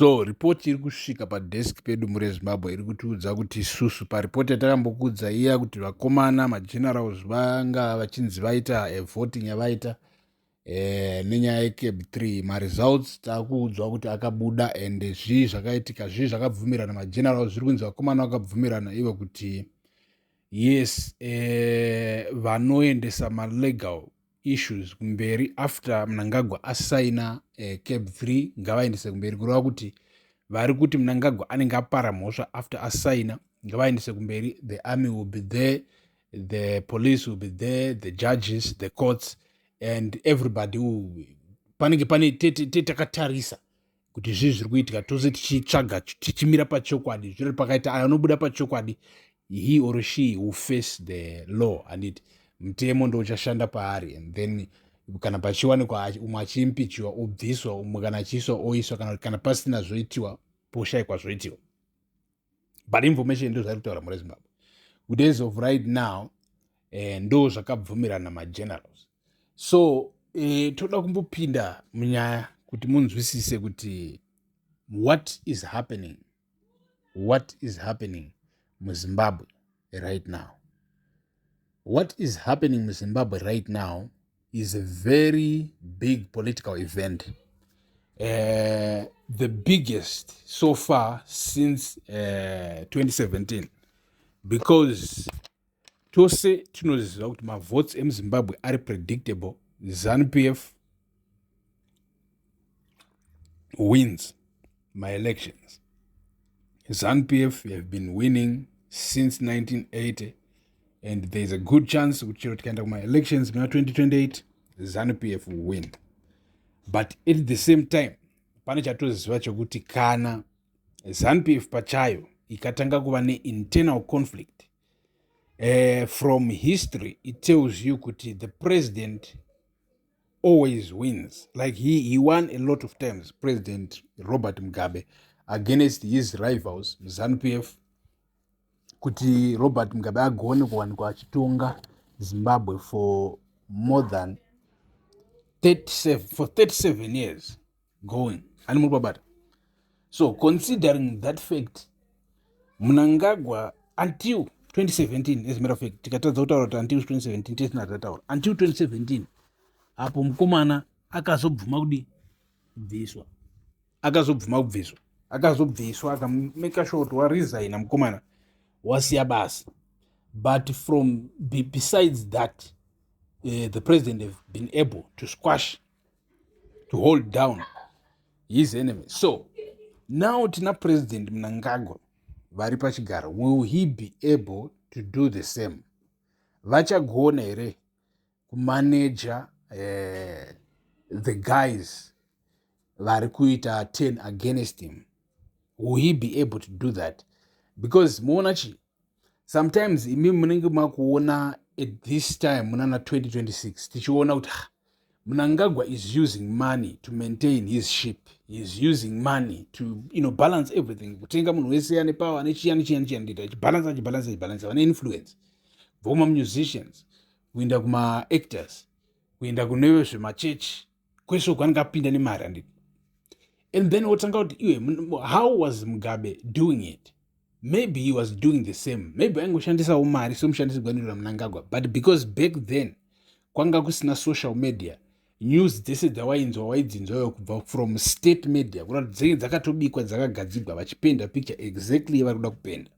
So ripoti iri kusvika padesk pedu mureZimbabwe iri kutiudza kuti isusu paripoti yatakambokuudza iya kuti vakomana magenerals vanga vachinzi vaita voting yavaita nenyaya yeCAB 3, maresults taakuudzwa kuti akabuda and zvii zvakaitika, zvii zvakabvumirana magenerals. Zviri kunzi vakomana vakabvumirana ivo kuti yes, vanoendesa malegal issues kumberi after Mnangagwa asaina CAB 3, ngavaendese kumberi. Kureva kuti vari kuti Mnangagwa anenge apara mhosva after asaina, ngavaendese kumberi. The army will be there, the police will be there, the judges, the courts and everybody will, panenge pane takatarisa kuti zvii zviri kuitika, tose tichitsvaga, tichimira pachokwadi. Zviri pakaita anobuda pachokwadi, he or she will face the law, anditi mutemo ndo uchashanda paari. And then kana pachiwanikwa umwe achiimpeachiwa, obviswa, umwe kana achiiswa, oiswa, kana pasina zvoitiwa, poshayikwa zvoitiwa. But information ndo zvari kutaura muri Zimbabwe kuti as of right now, ndo zvakabvumirana magenerals. So toda kumbopinda munyaya kuti munzwisise kuti what is happening, what is happening muZimbabwe right now. What is happening muZimbabwe right now is a very big political event, the biggest so far since 2017, because tose tinoziva kuti mavotes emuZimbabwe ari predictable. ZANU PF wins maelections. ZANU PF have been winning since 1980 and there is a good chance kuti chero tikaenda kumaelections muna 2028, ZANU PF will win. But at the same time, pane chatoziva chekuti kana ZANU PF pachayo ikatanga kuva neinternal conflict, from history it tells you kuti the president always wins. Like he won a lot of times, President Robert Mugabe, against his rivals ZANU PF, kuti Robert Mugabe agone kuwanikwa achitonga Zimbabwe for more than 37, for 37 years going ani muri kubata. So considering that fact, Mnangagwa until 2017, as matter of fact, tikatadza kutaura kuti until 2017, tisina tataura until 2017 apo mukomana akazobvuma kudi kubviswa, akazobvuma kubviswa, akazobviswa, akamake sure kuti waresigna, mukomana wasiya basa. But from besides that, the president have been able to squash, to hold down his enemy. So now tina President Mnangagwa vari pachigaro. Will he be able to do the same? Vachagona here kumaneja the guys vari kuita 10 against him? Will he be able to do that? Because muona chi sometimes imi munenge makuona at this time munana 2026 tichiona kuti Mnangagwa is using money to maintain his ship. He is using money to balance everything, kutenga munhu wese ane power, ane chiya nechiya nechiya, ndita achibalansa, achibalansa, achibalansa vane influence, kubva kumamusicians kuenda kumaactors, kuenda kune zvemachechi, kwese uko anenge apinda nemari, anditi? And then wotanga kuti iwe, how was Mugabe doing it? Maybe he was doing the same, maybe aingoshandisawo mari semushandisi gwaniro raMnangagwa. But because back then kwanga kusina social media, news dzese dzawainzwa waidzinzwayo kubva from state media, kuda kuti dzinenge dzakatobikwa, dzakagadzigwa, vachipenda picture exactly yavari kuda kupenda,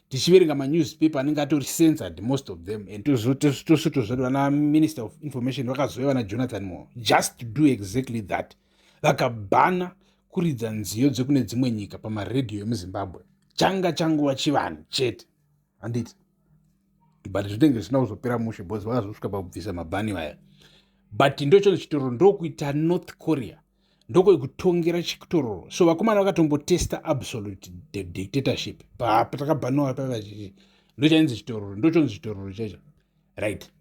tichiverenga manewspaper anenge atori censored, most of them. And tosotozvati vana Minister of Information vakazouya, vana Jonathan Moyo, just to do exactly that. Vakabhana kuridza nziyo dzekune dzimwe nyika pamaredhiyo emuZimbabwe, changa changuva chivanhu chete, handiti? But zvinenge zvisina kuzopera mushe because vakazosvika pakubvisa mabhani vaya. But ndochonzi chitororo, ndokuita North Korea, ndokwekutongera chitororo. So vakomana vakatombotesta absolute dictatorship patakabhaniwa pavachichi, ndochainzi chitororo, ndochonzi chitororo chacho, right?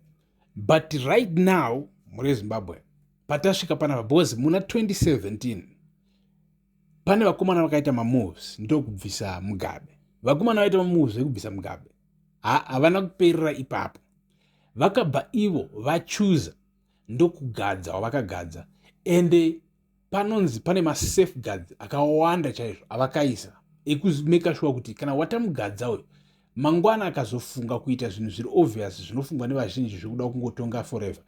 But right now muri Zimbabwe patasvika panapa, because muna 2017 pane vakomana vakaita mamoves ndokubvisa Mugabe. Vakomana vaita mamoves ekubvisa Mugabe, havana kuperera ipapo. Vakabva ivo vachuza ndokugadza wavakagadza, ende Panonzi pane masafeguards akawanda chaizvo avakaisa ekumeka sure kuti kana watamugadza uyu, mangwana akazofunga kuita zvinhu zviri obvious zvinofungwa nevazhinji zvekuda kungotonga forever,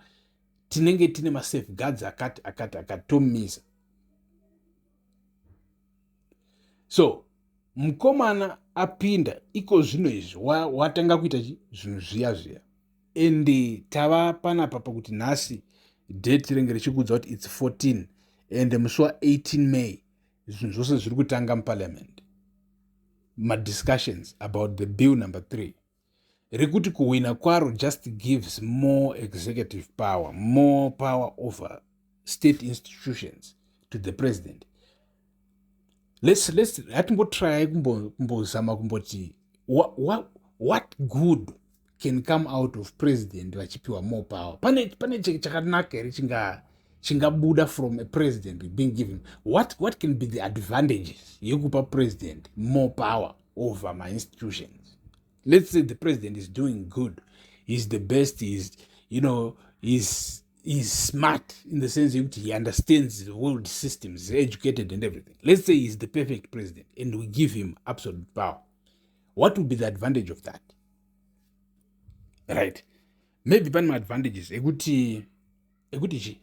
tinenge tine masafeguards akati akati akatomisa. So mukomana apinda iko zvino izvi, watanga kuita zvinhu zviya zviya, and tava panapa pakuti nhasi date ringe richikuudza kuti it's 14, and musi wa18 May zvinhu zvose zviri kutanga muparliament, madiscussions about the bill number 3, rekuti kuwina kwaro just gives more executive power, more power over state institutions to the president. Let's hatimbotrayai kumbozama kumboti what good can come out of president vachipiwa more power? Pane chakanaka here chingabuda from a president being given? What can be the advantages yekupa president more power over my institutions? Let's say the president is doing good, he's the best, he's you know he's smart in the sense yekuti he understands the world systems, educated and everything. Let's say he's the perfect president and we give him absolute power. What would be the advantage of that, right? Maybe pane maadvantages ekuti chi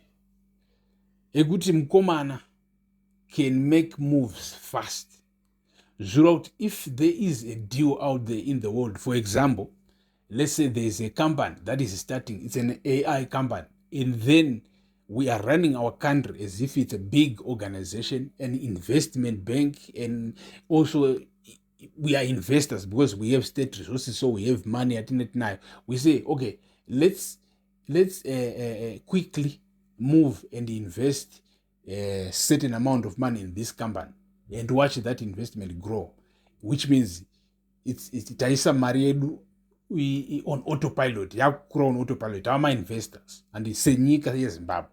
ekuti mukomana can make moves fast. Zvireva kuti if there is a deal out there in the world, for example, let's say there is a company that is starting, it's an AI company, and then we are running our country as if it's a big organization, an investment bank, and also we are investors because we have state resources, so we have money atine tinayo. We say, "Okay, let's quickly move and invest a certain amount of money in this company and watch that investment grow," which means it's taisa mari yedu on autopilot, yakukura on autopilot, tava mainvestors. And senyika yeZimbabwe,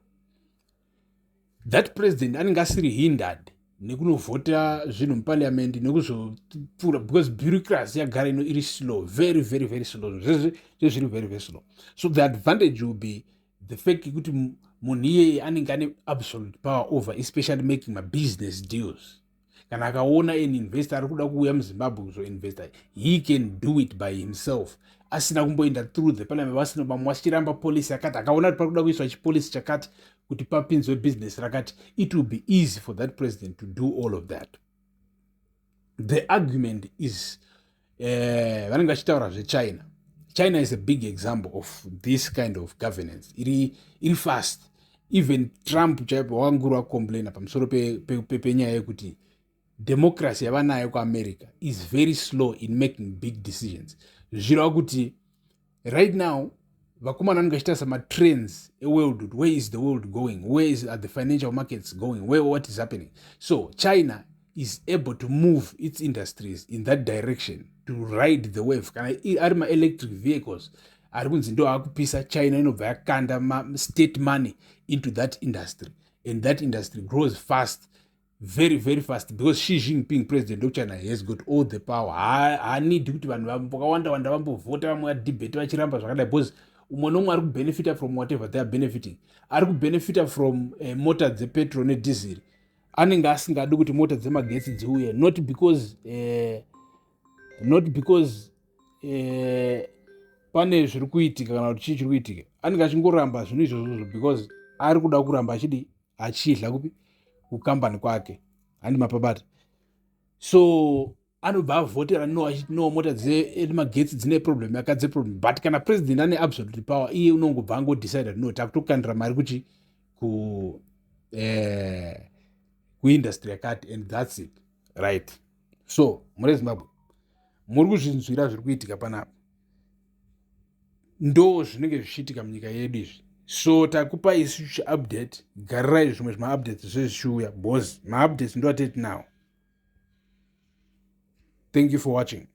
that president anenge asiri hindered nekunovhota zvinhu muparliament nekuzopfuura, because bureaucracy yagara ino iri slow, very, very, very slow. Zvezviri very, very slow. So the advantage will be the fact yekuti munhu iyeye anenge ane absolute power over, especially making mabusiness deals. Kana akaona an investor ari kuda kuuya muZimbabwe kuzoinvesta, he can do it by himself asina kumboenda through the parliament, vasina vamwe vachiramba policy yakati. Akaona kuti pari kuda kuiswa chipolicy chakati kuti papinzwe business rakati, it will be easy for that president to do all of that. The argument is, vanenge vachitaura zveChina. China is a big example of this kind of governance iri fast. Even Trump chaipo wakanguri wacomplaina pamusoro penyaya yekuti democracy yavanayo kuAmerica is very slow in making big decisions. Zvireva kuti right now vakomana vanenge vachitarisa matrends eworld. Where is the world going? Where is are the financial markets going? Where What is happening? So China is able to move its industries in that direction to ride the wave. Kana ari maelectric vehicles ari kunzi ndo akupisa, China inobva yakanda state money into that industry, and that industry grows fast, very, very fast, because Xi Jinping, president of China, has got all the power. Haanidi kuti vanhu vakawanda wanda vambovhota, vamwe vadhibheti vachiramba zvakadai, because umwe nomwe ari kubenefita from whatever they are benefiting. Ari kubenefita from mota dzepetrol nedhiziri anenge asingadi kuti mota dzemagetsi dziuye, not because pane zviri kuitika kana kuti chii chiri kuitika. Anenge achingoramba zvinhu izvozvozvo because ari kuda kuramba achidi achidla kupi? Kukambani kwake. Handi mapabata? So anobva avhotera no, achiti no, mota dzemagetsi dzine problem yakadzi problem. But kana president ane absolute power, iye unongobva angodecida, "No, takutokandira mari kuchi ku kuindustry yakati," and that's it, right? So muri Zimbabwe, muri kuzvinzwira zviri kuitika panapa. Ndo zvinenge zvichiitika munyika yedu izvi. So takupa isu chiupdate. Garirai zvimwe zvemaupdates zvezvichiuya, because maupdates ndo ateti nawo. Thank you for watching.